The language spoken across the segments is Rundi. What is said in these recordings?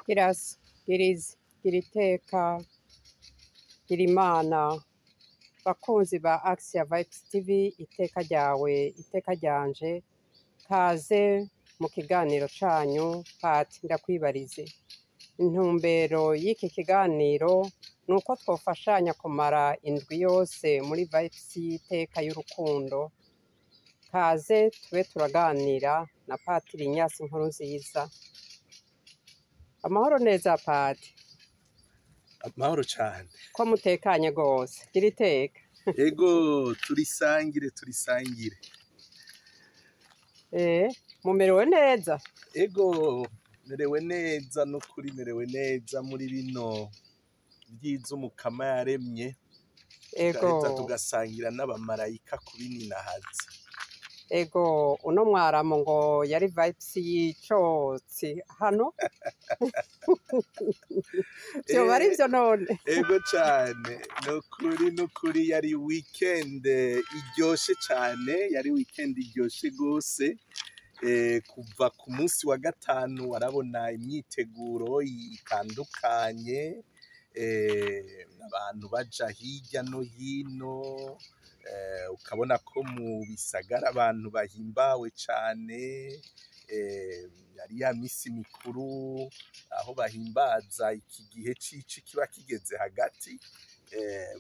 Girasi, girizi, giriteka, girimana, bakunzi ba Axia Vibes TV, iteka ryawe, iteka ryanje, kaze mu kiganiro canyu Pati ndakwibarize. Intumbero y'iki kiganiro nuko twofashanya kumara indwi yose muri Vibes y'iteka y'urukundo. Kaze tube turaganira na Patiri Ignace Nkurunziza. Amahoro neza Pati. Amahoro cane. Ko mutekanye gose. Gira iteka. Ego turisangire turisangire. Mumerewe neza? Ego merewe neza nukuri merewe neza muri bino vyiza Umukama yaremye. Ego. Tugaheza tugasangira n'abamarayika kubininahaza. Ego uno mwaramo ngo yari vibes y'icotsi hano. Vyoba ari vyo none? Ego cane, nukuri nukuri yari weekend iryoshe cane, yari weekend iryoshe gose. Kuva ku munsi wa gatanu warabona imyiteguro itandukanye, abantu baja hirya no hino, ukabona ko mu bisagara abantu bahimbawe cane, yari ya misi mikuru aho bahimbaza iki gihe c'ici kiba kigeze hagati,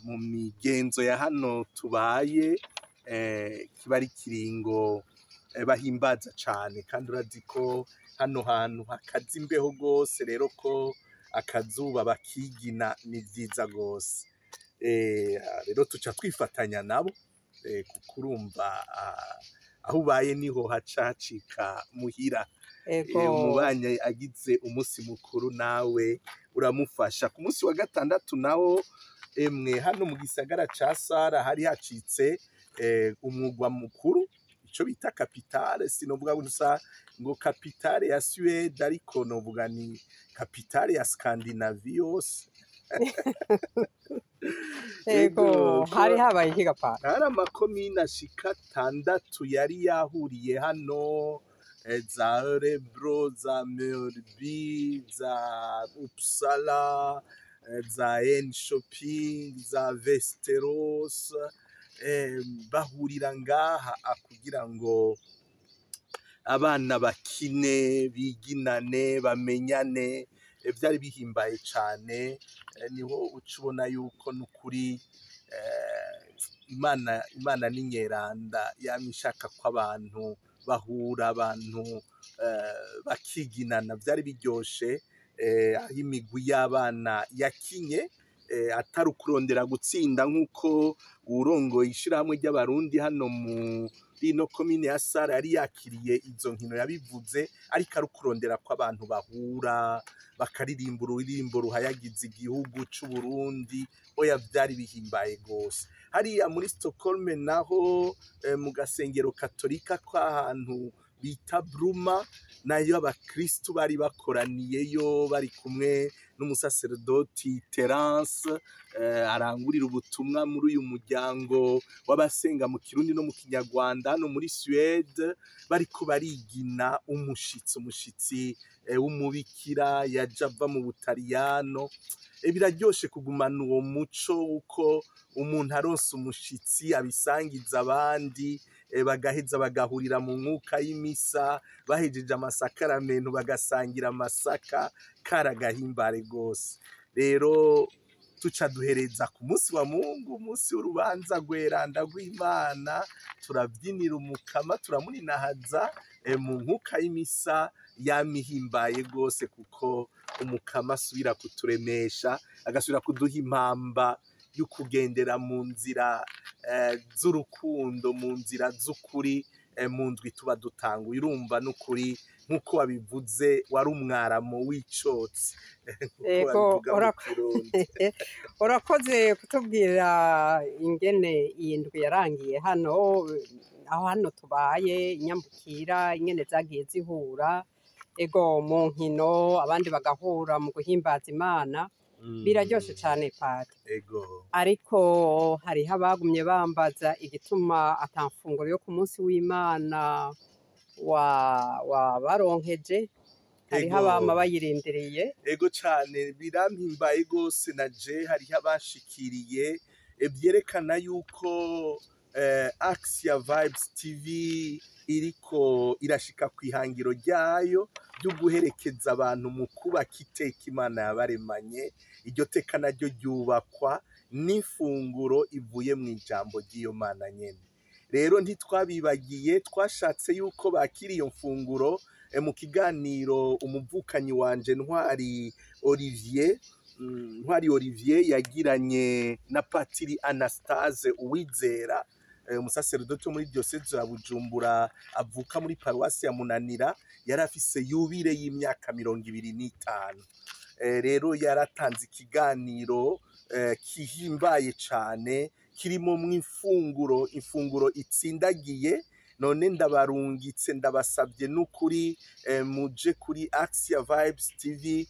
mu migenzo ya hano tubaye, kiba ari ikiringo bahimbaza cane, kandi urazi ko hano hantu hakaza imbeho gose, rero ko akazuba bakigina ni vyiza gose. Rero tuca twifatanya nabo, kuko urumva aho ubaye niho haca hacika muhira. Ego. Umubanyi agize umunsi mukuru nawe uramufasha. Ku munsi wa gatandatu nawo emwe hano mu gisagara ca Sara hari hacitse umugwa mukuru, ico bita kapitale. Sinovuga gusa ngo kapitale ya Suède, ariko novuga ni kapitale ya Scandinavie yose. Ego, hari habaye iki gapara? Hari amakomine ashika atandatu yari yahuriye hano, za Örebro, za Mörby, za Uppsala, za Enköping, za Västerås, bahurira ngaha kugira ngo abana bakine, biginane, bamenyane. Vyari bihimbaye cane. Niho uca ubona yuko nukuri Imana ni nyeranda, yamye ishaka ko abantu bahura, abantu bakiginana. Vyari biryoshe, aho imigwi y'abana yakinye, atari ukurondera gutsinda nk'uko uwurongoye ishirahamwe ry'abarundi hano muri ino komine ya Sara yari yakiriye izo nkino yabivuze, ariko ari ukurondera ko abantu bahura bakaririmba ururirimbo ruhayagiza igihugu c'Uburundi. Oya vyari bihimbaye gose. Hariya muri Stockholm naho, mu gasengero katolika kw'ahantu bita Bruma, nayo abakristu bari bakoraniyeyo bari kumwe n'umusaserdoti Terence, arangurira ubutumwa muri uyu muryango w'abasenga mu Kirundi no mu Kinyarwanda hano muri Suède, bariko barigina umushitsi w'umubikira yaje ava mu Butaliyano. Biraryoshe kugumana uwo muco uko umuntu aronse umushitsi abisangiza abandi, bagaheza bagahurira mu mwuka y'imisa, bahejeje amasakaramentu bagasangira amasaka, karagahimbare gose. Rero Tuca duhereza ku munsi wa Mungu, umunsi w'urubanza rweranda rw'Imana, turabyinira Umukama, turamuninahaza mu nkuka y'imisa yamihimbaye rwose, kuko Umukama asubira kuturemesha, agasubira kuduha impamba yo kugendera mu nzira z'urukundo, mu nzira z'ukuri, mu ndwi tuba dutanguye. Urumva n'ukuri nk'uko wabivuze, wari umwaramo w'icotsi, nk'uko Ego, babivuga mu Kirundi. Urakoze kutubwira ingene iyi ndwi yarangiye hano, aho hano tubaye inyambukira, ingene zagiye zihura, ego, mu nkino, abandi bagahura mu guhimbaza Imana. Biraryoshe cane, Padi. Ego. Ariko hariho abagumye bambaza igituma ata mfunguro yo ku munsi w'Imana wabaronkeje. Hariho abama bayirindiriye. Ego cane, birampimbaye gose na je hariho abashikiriye, vyerekana yuko Axia Vibes TV iriko irashika kw'ihangiro ryayo ryo guherekeza abantu mu kubaka iteka Imana yabaremanye. Iryo teka naryo ryubakwa n'ifunguro ivuye mu ijambo ry'iyo Mana nyene. Rero ntitwabibagiye, twashatse yuko bakira iyo mfunguro mu kiganiro umuvukanyi wanje Ntwari Olivier, Ntwari Olivier yagiranye na Patiri Anastase Uwizera, umusaserodoti wo muri diyoseze ya Bujumbura, avuka muri paruwasi ya Munanira. Yari afise yubile y'imyaka 25. Rero yaratanze ikiganiro kihimbaye cane, kirimo mw'ifunguro, ifunguro itsindagiye. None ndabarungitse, ndabasabye n'ukuri, muje kuri Axia Vibes TV,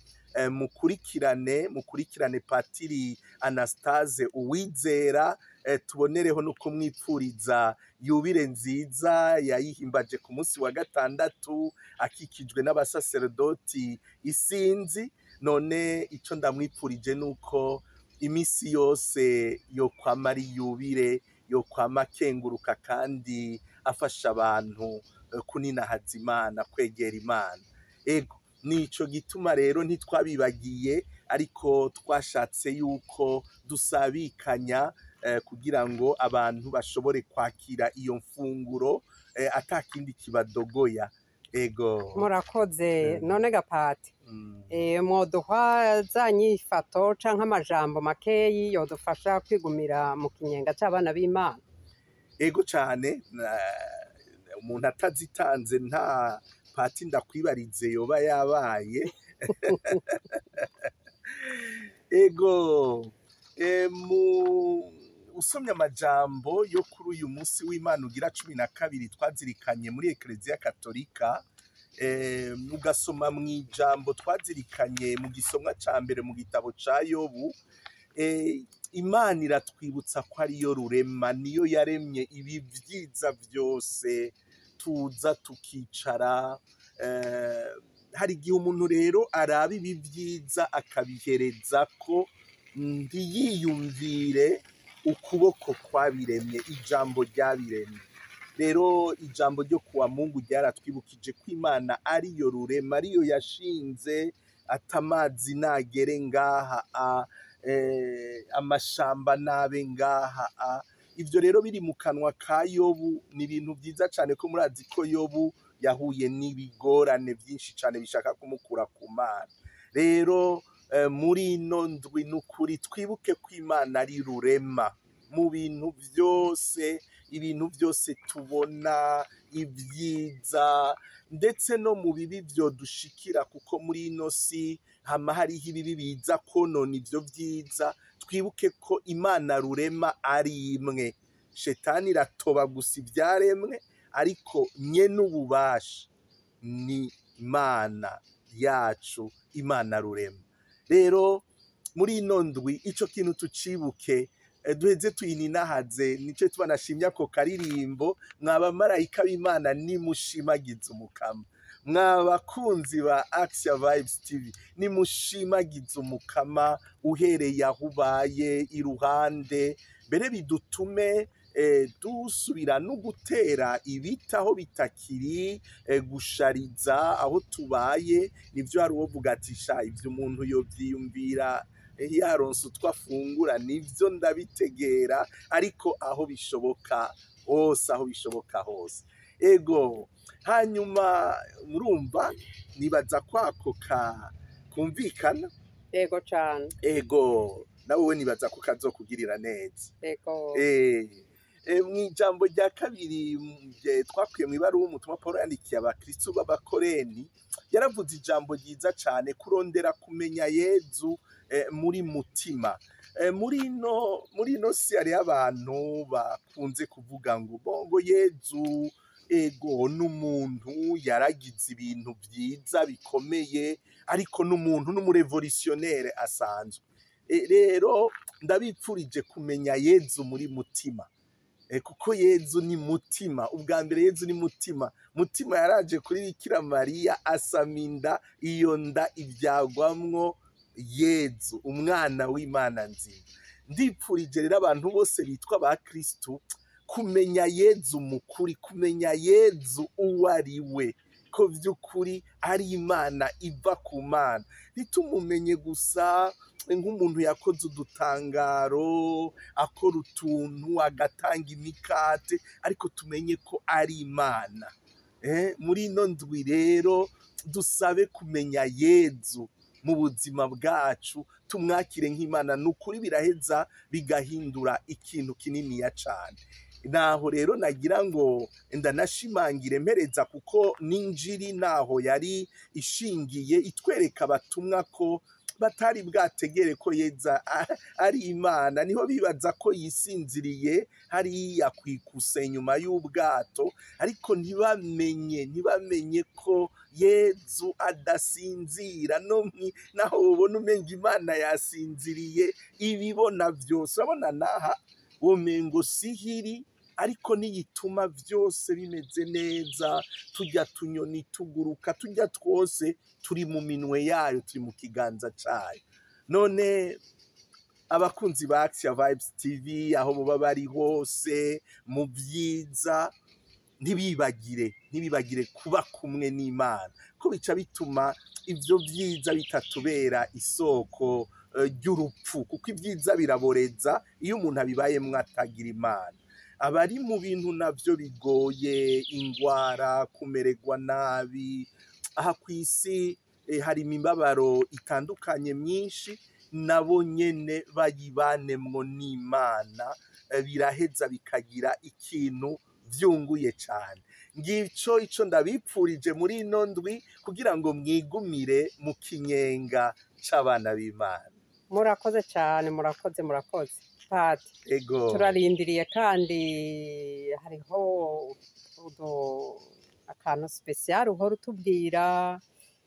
mukurikirane Patiri Anastase Uwizera. Tubonereho no kumwipfuriza yubile nziza yayihimbaje ku munsi wa gatandatu akikijwe n'abasaserodoti isinzi. None ico ndamwipfurije nuko imisi yose yo kwama ari yubile, yo kwama akenguruka kandi afasha abantu kuninahaza Imana, kwegera Imana. Ego, nico gituma rero ntitwabibagiye, ariko twashatse yuko dusabikanya kugira ngo abantu bashobore kwakira iyo mfunguro atakindi kibadogoya. Ego. Murakoze. None gapati, mwoduha za nyifato canke amajambo makeyi yodufasha kwigumira mu kinyenga c'abana b'Imana? Ego cane, umuntu atazitanze nta pati ndakwibarize yoba yabaye. Ego, mu usomye amajambo yo kuri uyu munsi w'Imana ugira 12 twazirikanye muri Ekereziya Katolika, ugasoma mu ijambo twazirikanye mu gisomwa ca mbere mu gitabo ca Yobu, Imana iratwibutsa ko ariyo rurema, niyo yaremye ibi vyiza vyose tuza tukicara. Hari igihe umuntu rero araba ibi vyiza akabihereza ko ntiyiyumvire ukuboko kwabiremye, ijambo ryabiremye. Rero ijambo ryo kuwa Mungu ryaratwibukije ko Imana ariyo rurema, ariyo yashinze atamazi nagere ngaha, amashamba nabe ngaha. Ivyo rero biri mu kanwa ka Yobu, ni ibintu vyiza cane, ko murazi ko Yobu yahuye n'ibigorane vyinshi cane bishaka kumukura ku Mana. Rero muri ino ndwi n'ukuri twibuke ko Imana ari rurema mu bintu vyose, ibintu vyose tubona, ibyiza ndetse no mu bibi vyodushikira, kuko muri ino si hama hariho ibibi biza konona ivyo vyiza. Twibuke ko Imana rurema ari imwe. Shetani iratoba gusa ivyaremwe, ariko nye n'ububasha ni Imana yacu, Imana rurema. Rero muri ino ndwi ico kintu tucibuke, duheze tuyininahaze. Nico tubanashimye ako karirimbo: mwaba marayika b'Imana nimushimagize Umukama, mwabakunzi ba Axia Vibes TV nimushimagize Umukama uhereye aho ubaye iruhande. Mbere bidutume dusubira no gutera ibiti aho bitakiri, gushariza aho tubaye. Nivyo, hari uwovuga ati: sha, ivyo umuntu yovyiyumvira. Yaronse utwo afungura, nivyo ndabitegera, ariko aho bishoboka hose, aho bishoboka hose. Ego, hanyuma murumva nibaza kwako ka kumvikana. Ego cane. Ego, nawe nibaza ko kazokugirira neza. Ego. Mw'ijambo rya kabiri twakuye mw'ibaruwa umutumwa Paul yandikiye abakristu b'abakoreni, yaravuze ijambo ryiza cane, kurondera kumenya Yezu muri mutima. Muri ino si hariho abantu bakunze kuvuga ngo bongo Yezu, ego, n'umuntu yaragize ibintu vyiza bikomeye, ariko n'umuntu n'umu révolutionnaire asanzwe. Rero ndabipfurije kumenya Yezu muri mutima. Kuko Yezu ni mutima. Ubwa mbere Yezu ni mutima. Mutima yaraje kuri Bikira Mariya, asama inda, iyo nda ivyagwamwo Yezu, umwana w'Imana nzima. Ndipfurije rero abantu bose bitwa ba Kristu kumenya Yezu mukuri, kumenya Yezu uwo ari we, ko vy'ukuri ari Imana iva ku Mana. Ntitumumenye gusa nk'umuntu yakoze udutangaro, akora utuntu, agatanga imikate, ariko tumenye ko ari Imana. Muri ino ndwi rero dusabe kumenya Yezu mu buzima bwacu, tumwakire nk'Imana. Ni ukuri biraheza bigahindura ikintu kininiya cane. Naho rero nagira ngo ndanashimangire mpereza, kuko n'injiri naho yari ishingiye itwereka abatumwa ko batari bwategere ko Yeza ari Imana. Niho bibaza ko yisinziriye hariya kwikuse inyuma y'ubwato, ariko ntibamenye ko Yezu adasinzira. No naho ubona umenga Imana yasinziriye, ibibona vyose. Urabona naha womengo sihiri, ariko niyituma vyose bimeze neza. Turya tunyoni tuguruka, turya twose turi mu minwe yayo, turi mu kiganza cayo. None abakunzi ba Axia Vibes TV, aho boba bari hose mu vyiza, ntibibagire kuba kumwe n'Imana, ko bica bituma ivyo vyiza bitatubera isoko ry'urupfu, kuko ibyiza biraboreza iyo umuntu abibayemwo atagira Imana. Abari mu bintu navyo bigoye, ingwara, kumererwa nabi, aha kw'isi hari imibabaro itandukanye myinshi, nabo nyene bayibanemwo n'Imana, biraheza bikagira ikintu vyunguye cane. Ngico ico ndabipfurije muri ino ndwi, kugira ngo mwigumire mu kinyenga c'abana b'Imana. Murakoze cyane, murakoze, murakoze, Padi. Ego. Turarindiriye kandi hariho akantu spécial uhora utubwira.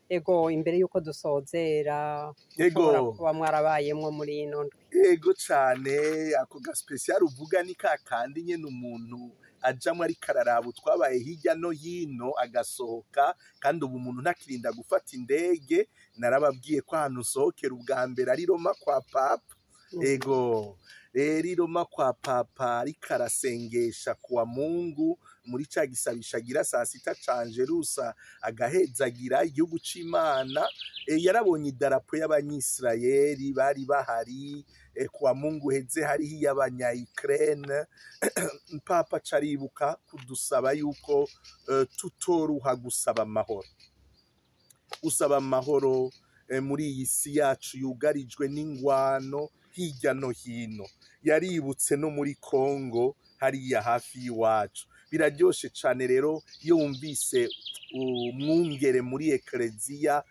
Ego, imbere y'uko dusozera, mushobora kuba mwarabayemwo muri ino ndwi. Ego cane, ako ga spécial uvuga ni ka kandi nyene umuntu ajamwo ariko araraba utwabaye hirya no hino, agasohoka. Kandi ubu umuntu ntakirinda gufata indege. Narababwiye ko ahantu usohokera ubwa mbere ari Roma kwa Papa. Ego, rero i Roma kwa Papa ariko arasengesha kuwa Mungu muri ca gisabisha agira saa sita ca Angelusa, agahezagira igihugu c'Imana, yarabonye idarapo y'Abanyisirayeli bari bahari. Kuwa Mungu heze hariho iy'abanya-Ukraine. Papa aca aribuka kudusaba yuko tutoruha gusaba amahoro, gusaba amahoro muri iyi si yacu yugarijwe n'ingwano hirya no hino. Yaributse no muri Kongo hariya hafi y'iwacu. Biraryoshe cane rero iyo wumvise umwungere muri ekereziya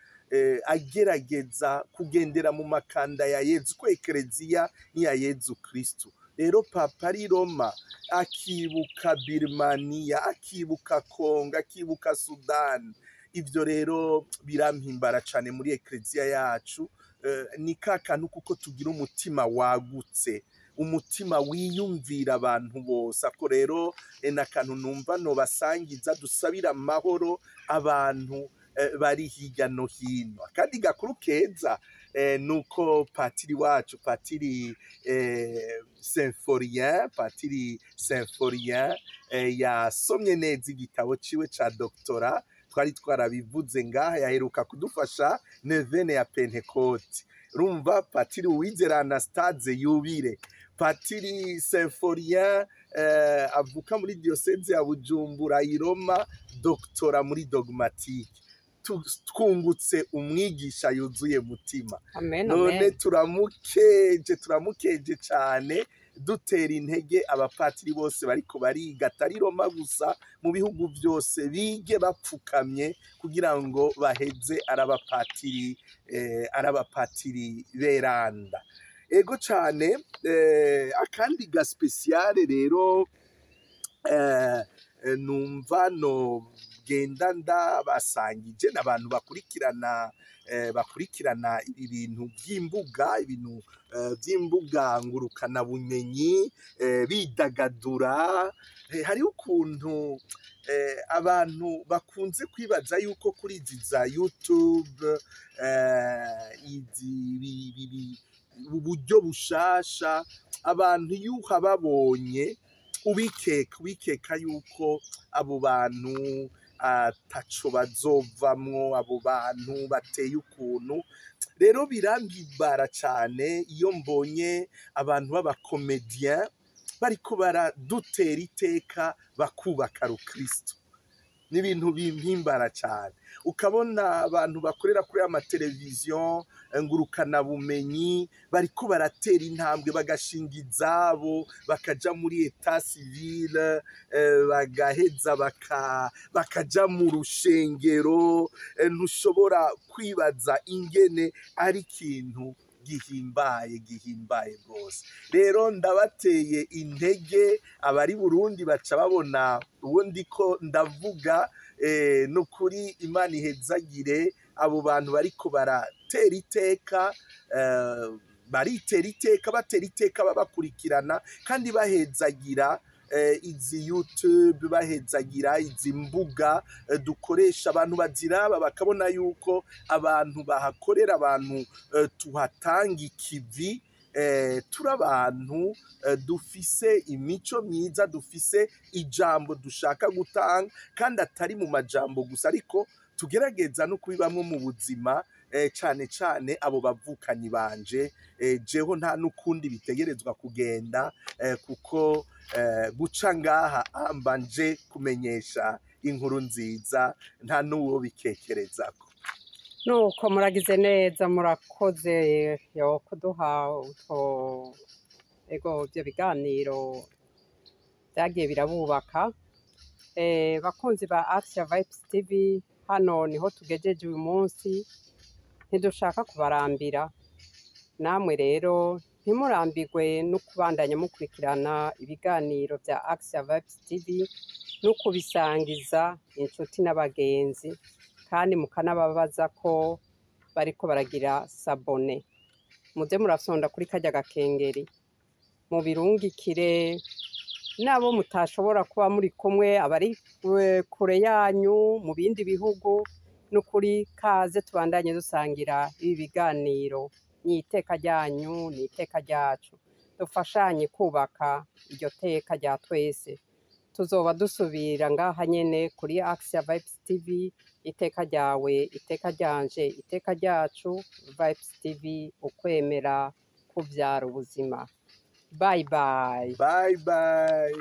agerageza kugendera mu makanda ya Yezu, ko ekereziya ni iya Yezu Kristu. Rero Papa ari Roma akibuka Birmania, akibuka Kongo, akibuka Sudani, ivyo rero birampimbara cane muri ekereziya yacu. Ni ka kantu kuko tugira umutima wagutse, umutima wiyumvira abantu bose. Ako rero ni akantu numva nobasangiza, dusabira amahoro abantu bari hirya no hino. Akandi gakuru keza nuko patiri wacu, patiri Symphorien, patiri Symphorien yasomye neza igitabo ciwe ca doctorat. Twari twarabivuze ngaha, yaheruka kudufasha neuvaine ya Pentecôte. Urumva Patiri Uwizera Anastase yubire, Patiri Symphorien avuka muri diocese ya Bujumbura i Roma, doctorat muri dogmatique. Twungutse umwigisha yuzuye mutima. Amen. None amen. Turamukeje cyane, dutera intege abapatiri bose bariko bariga, atari Roma gusa, mu bihugu byose bige bapfukamye kugira ngo baheze arabapatiri beranda. Ego cane. Akandi ga spéciale rero numva no genda ndabasangije n'abantu bakurikirana ibi bintu by'imbuga, ibintu by'imbuga ngurukanabumenyi, bidagadura. Hariho ukuntu abantu bakunze kwibaza yuko kuri izi za YouTube, izi uburyo bushasha, abantu iyo uhababonye ubikeka yuko abo bantu ataco bazovamwo, abo bantu bateye ukuntu. Rero birambimbara cane iyo mbonye abantu b'aba comédiens bariko baradutera iteka, bakubaka rukristo. N'ibintu bimpimbara cane, ukabona abantu bakorera kuri amateleviziyo ngurukanabumenyi bariko baratera intambwe, bagashinga izabo, bakaja muri état civil, bagaheza bakaja mu rushengero. Ntushobora kwibaza ingene ari ikintu gihimbaye rwose. Rero ndabateye intege, abari Burundi baca babona uwo ndiko ndavuga. Nukuri Imana ihezagire abo bantu bariko baratera iteka, baritera iteka, batera iteka babakurikirana, kandi bahezagira izi YouTube, bahezagira izi mbuga dukoresha, abantu baziraba bakabona yuko abantu bahakorera, abantu tuhatanga ikivi, turi abantu dufise imico myiza, dufise ijambo dushaka gutanga, kandi atari mu majambo gusa, ariko tugerageza no kubibamwo mu buzima. Cane cane abo bavukanyi banje, jeho nta n'ukundi bitegerezwa kugenda, kuko guca ngaha amba nje kumenyesha inkuru nziza, nta n'uwo bikekerezako. Nuko muragize neza, murakoze yo kuduha utwo, ego, ibyo biganiro byagiye birabubaka. Bakunzi ba Asia Vibes TV, hano niho tugejeje uyu munsi. Ntidushaka kubarambira, namwe rero ntimurambirwe no kubandanya mukurikirana ibiganiro bya Asia Vibes TV no kubisangiza inshuti n'abagenzi, kandi mukanababaza ko bariko baragira s'abonner. Muze murasonda kuri karya gakengeri, mubirungikire n'abo mutashobora kuba muri kumwe, abari kure yanyu mu bindi bihugu. N'ukuri kaze tubandanye dusangira ibi biganiro. Ni iteka ryanyu, ni iteka ryacu, dufashanye kubaka iryo teka rya twese. Tuzoba dusubira ngaha nyene kuri Axia Vibes TV. Iteka ryawe, iteka ryanje, iteka ryacu. Vibes TV, ukwemera kuvyara ubuzima. Bye bye. Bye bye.